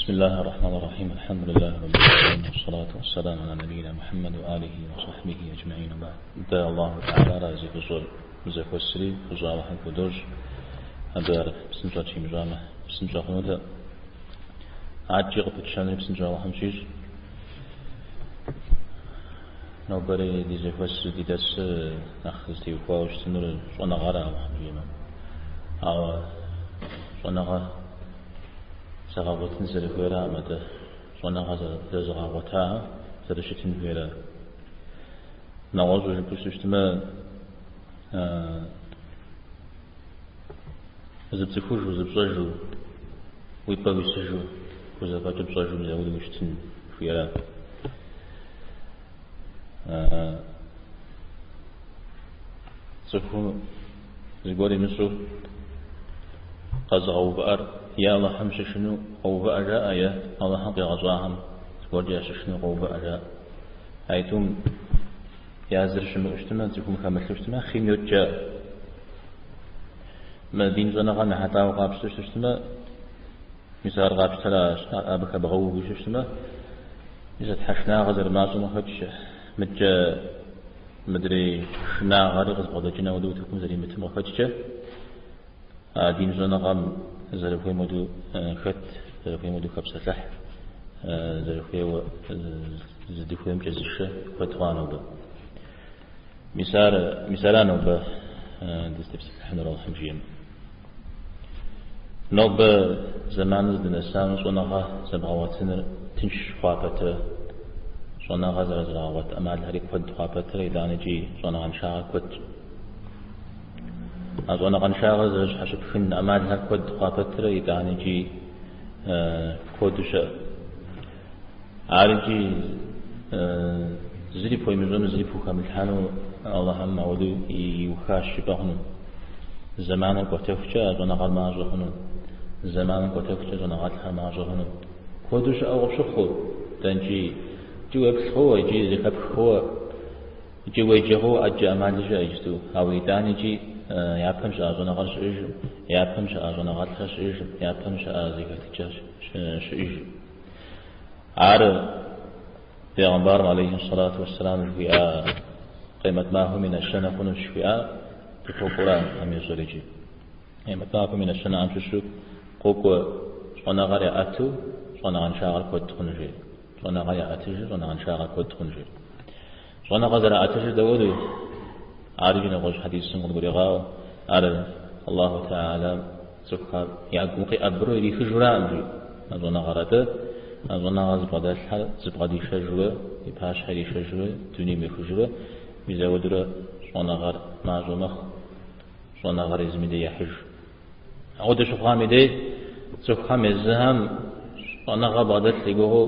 بسم الله الرحمن الرحيم الحمد لله رب العالمين والصلاة والسلام على نبينا محمد وآله وصحبه أجمعين وبعد. Дэ Аллаху Тэхьэлара зи фӏыщӏэр мы зэхуэсри фӏыщӏэ Алыхьым худощӏ. Абы ар псынщӏэ тщимыщӏамэ, псынщӏэ хъунутэкъым. Адэкӏи къыпытщэнури псынщӏэ Алыхьым тщищӏ. Нобэрей ди зэхуэсыр, ди дэрсыр нэхъ зытеухуауэ щытынур щӏэныгъэра Алыхьым жиӏэмэ. Ауэ щӏэныгъэ зэгъэгъуэтын зэрыхуейракъым, атӏэ щӏэныгъэ зэзыгъэгъуэтахэр зэрыщытын хуейра. Нэгъуэщӏу жыпӏэу щытмэ, зыпцӏыхужу, зыпщӏэжу, уи пӏэ уисыжу, пхузэфӏэкӏыр пщӏэжу мис ауэдэу ущытын хуейра. Цӏыхум зыгуэр имыщӏу къэзыгъэувыӏэр е Алыхьым щышынэу къоувыӏэ жаӏэ, е Алыхьым къигъэщӏахэм зыгуэркӏэ ящышынэу къоувыӏэ жаӏэ. Аитӏум я зыр щымыӏэу щытмэ, цӏыхум хэмылъу щытмэ, хъийм йокӏ жаӏэ. Мы дин щӏэныгъэм ехьэлӏауэ къапщтэу щытмэ, мис ар къапщтэрэ абы хэбгъэуву щытмэ, мис а тхьэшынагъэ зэрымащӏэм къыхэкӏкӏэ, мыдкӏэ мыдрей шынагъэри къызыбгъэдэкӏын ауэдэу утыкум зэримытым къыхэкӏкӏэ, а дин щӏэныгъэм зэрыхуейм хуэдэу хэт, зэрыхуейм хуэдэу хэпсэлъыхь, зэрыхуейуэ зыдыхуеймкӏэ зышэ куэд хъуа нобэ. Мис ар, мис ара нобэ дызытепсэлъыхьынур Алыхьым жиӏэмэ. Нобэ зэманыр здынэсам щӏэныгъэ зэбгъэгъуэтыныр тынш хъуа пэтрэ, щӏэныгъэ зэрызрагъэгъуэт ӏэмалхэри куэд хъуа пэтрэ, итӏанэ икӏи щӏэныгъэншагъэр куэдщ. А щӏэныгъэншагъэр зэрыщхьэщыпхын ӏэмалхэр куэд хъуа пэтрэ, итӏанэ икӏи куэду щыӏэ. Ар икӏи зыри пхуемыщӏэну, зыри пхухэмылъхьэну Алыхьым ауэдэу иухащ жыпӏэ хъуну. Зэманыр кӏуэтэхукӏэ а щӏэныгъэр мащӏэ хъуну, зэманыр кӏуэтэхукӏэ щӏэныгъэлӏхэр мащӏэ хъуну. Куэду щыӏэу къыпщыхъуу, дэнкӏи икӏи уеплъ хъууэ, икӏи зэхэпх хъууэ, икӏи уеджэ хъууэ ӏэджэ ӏэмали щыӏэ иджысту. Ауэ итӏани икӏи япэм щыӏа щӏэныгъэр щыӏэжым, япэм щыӏа щӏэныгъэлӏхэр щыӏэжым, япэм щыӏа зэхэтыкӏэр щыӏэжым. Ар Бегъымбарым алейхи сэлату уэсселам жыхуиӏа Къемэт махуэм и нэщэнэ хъунущ жыхуиӏа къыхуэкӏуэра Тхьэм ещӏэр икӏи. Къемэт махуэм и нэщэнэхэм щыщу къокӏуэ щӏэныгъэр яӏэту щӏэныгъэншагъэр куэд хъуну жеӏэ. Щӏэныгъэр яӏэтыжу щӏэныгъэншагъэр куэд хъуну жеӏэ. Щӏэныгъэ зэраӏэтыжыр дауэдэу? Ар икӏи нэгъуэщӏ хьэдисым къыдгурегъаӏуэ. Ар Аллаху Тэхьэлам цӏыхухэр я гум къиӏэбру ирихыжураӏым, жи а щӏэныгъэр. Атӏэ а щӏэныгъэр зыбгъэдэлъхэр зыбгъэдишэжурэ, и пащхьэ иришэжурэ, дунейм ехыжурэ, мис ауэдурэ щӏэныгъэр мащӏэ мэхъу, щӏэныгъэр езым и дей ехьыж. Ауэдэ щыхъуам и дей цӏыхухэм езыхэм щӏэныгъэ бгъэдэлъ и гугъэу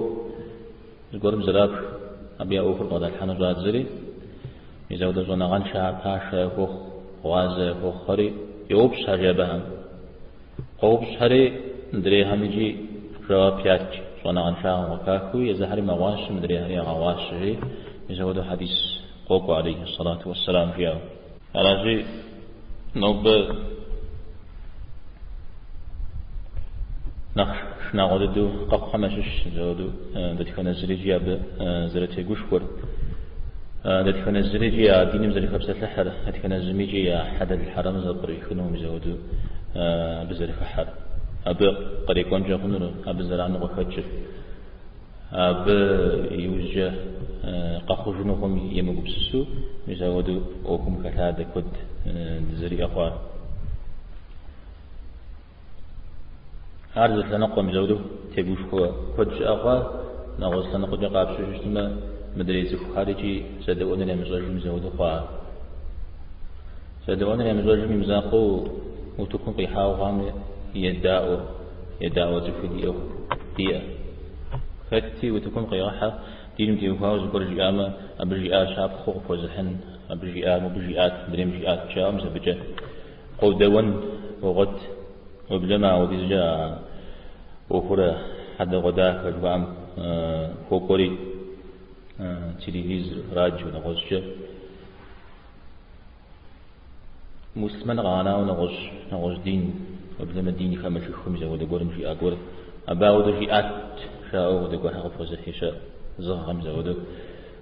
зыгуэрым зрапх, абы я ӏуэхур бгъэдалъхьэну щӏадзэри, мис ауэдэ щӏэныгъэншэхэр пашэ яхуохъу, гъуазэ яхуохъухэри, йоупщӏхэр жи абыхэм. Къоупщӏхэри мыдрейхэм икӏи жэуап ят щӏэныгъэншагъэм къыхахыуи, езыхэри мэгъуащэ, мыдрейхэри ягъэгъуащэ жи, мис ауэдэу хьэдис къокӏуэ алейхи сэлату уэсселам жиӏэу. Аращи, нобэ нэхъ шынагъуэ дыдэу къэхъухэм ящыщщ мис ауэдэу дэтхэнэ зыри икӏи абы зэрытегушхуэр, дэтхэнэ зыри икӏи а диным зэрыхэпсэлъыхьыр, дэтхэнэ зыми икӏи я хьэлэл хьэрэмыр зэпкърихыну мис ауэдэу абы зэрыхыхьэр, абы кърикӏуэнкӏэ хъунур, абы зэрану къыхэкӏыр. Абы иужькӏэ къэхъужыну хъум емыгупсысу, мис ауэдэу ӏуэхум хэлъадэ куэд дызэриӏэ хъуар. Ар зы лъэныкъуэ мис ауэдэу тегушхуэ куэд щыӏэ хъуа, нэгъуэщӏ лъэныкъуэкӏэ къапщтэу щытмэ, мыдрей цӏыхухэр икӏи зэдэӏуэныр ямыщӏэжу мис ауэдэу хъуа. Зэдэӏуэныр ямыщӏэжым и мызакъуэу утыкум къихьауэ хъуам едаӏуэ, едаӏуэ цӏыхуи диӏэу диӏэ. Хэти утыкум къигъэхьэ, диным теухуауэ зыгуэр жиӏамэ, абы жиӏар щапхъэу къыпхуэзыхьын, абы жиӏар, мобы жиӏат, мыдрейм жиӏат, жаӏэу мис абыкӏэ къодэуэн богъуэт. Уеблэмэ ауэдизкӏэ а ӏуэхур хьэдэгъуэдахэ жыхуаӏэм хуокӏуэри, телевизор, радио нэгъуэщӏкӏэ. Муслъымэн къэгъэнауэ нэгъуэщӏ, нэгъуэщӏ дин, уеблэмэ дин хэмылъыххэм мис ауэдэ гуэрым жиӏа гуэр. Абы ауэдэу жиӏат, жаӏэу апхуэдэ гуэрхэр къыпхуэзыхьи щыӏэ. Зы гъэм мис ауэдэу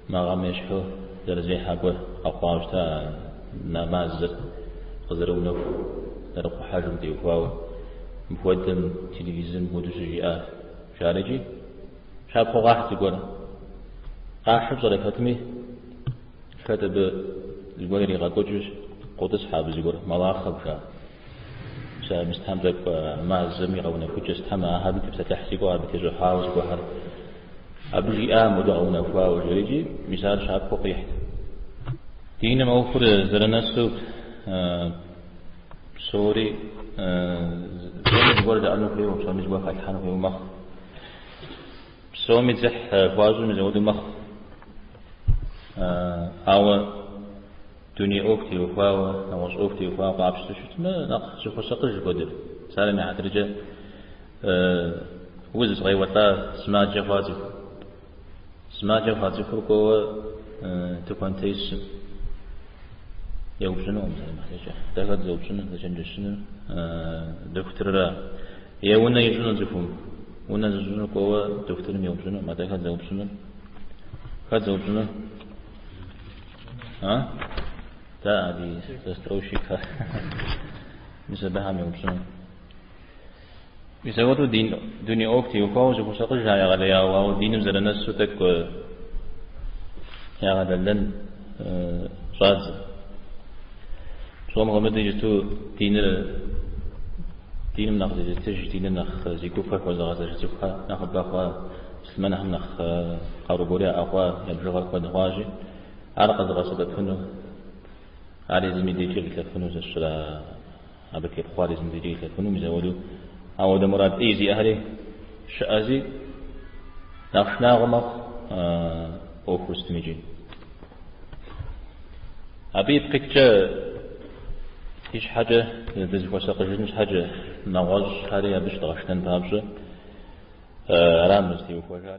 мы гъэм ещхьу зэрызехьэ гуэр къэхъуауэ щыта мазэр къызэрыунэху зэрыкъухьэжым теухуауэ. Мыпхуэдэм телевизорым мыпхуэдэу щыжиӏа жари икӏи щапхъэу къахь зыгуэр. Къахьыр пщӏэрэ пэтми, хэт абы зыгуэр иригъэкӏуэкӏыу къотӏысхьэ абы зыгуэр, Малахов жаӏэ. Сэ мис тхьэм тӏэкӏу мазэм и гъэунэхукӏэ сытхэм абы тепсэлъыхь си гугъэ, абы тещӏыхьауэ зыгуэрхэр. Абы жиӏа мыуэдэ гъэунэхуауэ жери икӏи мис ар щапхъэу къихьт. Диным ӏуэхур зэрынэсу псори псоми зыгуэр жаӏэну хуейуэ, псоми зыгуэр халъхьэну хуейуэ мэхъу. Псоми дзыхь хуащӏу мис ауэдэу мэхъу. Ауэ дуней ӏуэху теухуауэ, нэгъуэщӏ ӏуэху теухуауэ къапщтэу щытмэ, нэхъ зыхуэсакъыж куэдыр. Псалъэм и хьэтыркӏэ, уз къеуэлӏа сымаджэ хъуа цӏыху. Сымаджэ хъуа цӏыхур кӏуэуэ тыкуэнтесым еупщӏынукъым псалъэм и хьэтыркӏэ. Дэ хэт зэупщӏынур, зэчэнджэщынур дохутырра. Е унэ ищӏыну цӏыхум, унэ зыщӏыну кӏуэуэ дохутырым еупщӏынукъым, атӏэ хэт зэупщӏынур? Хэт зэупщӏынур? А? Да, ди застройщикхэр. Мис абыхэм еупщӏыну. Мис апхуэдэу дин, дуней ӏуэху теухуауэ зыхуэсакъыжа егъэлеяуэ, ауэ диным зэрынэсу тӏэкӏу ягъэдэлэн щӏадзэ. Псом хуэмыдэу иджыту диныр, диным нэхъ зезытыж, диныр нэхъ зи гупэ хуэзыгъэзэж цӏыхухэр нэхъыбэ хъуа, муслъымэнхэм нэхъ къару гуэр яӏэ хъуа, я бжыгъэр куэд хъуащи, ар къэзыгъэсэбэпыну, ар езым и дежкӏэ къилъэфыну зэщра абы тепхъуар езым дежкӏэ къилъэфыну, мис ауэдэу ауэдэ мурад ӏей зиӏэхэри щыӏэзи, нэхъ шынагъуэ мэхъу ӏуэхур сытым икӏи. Абы ипкъ иткӏэ ди щхьэкӏэ дызыхуэсакъыжын щхьэкӏэ, нэгъуэщӏхэри абы щыдгъэшынэн папщӏэ, ара мыр зытеухуэжар.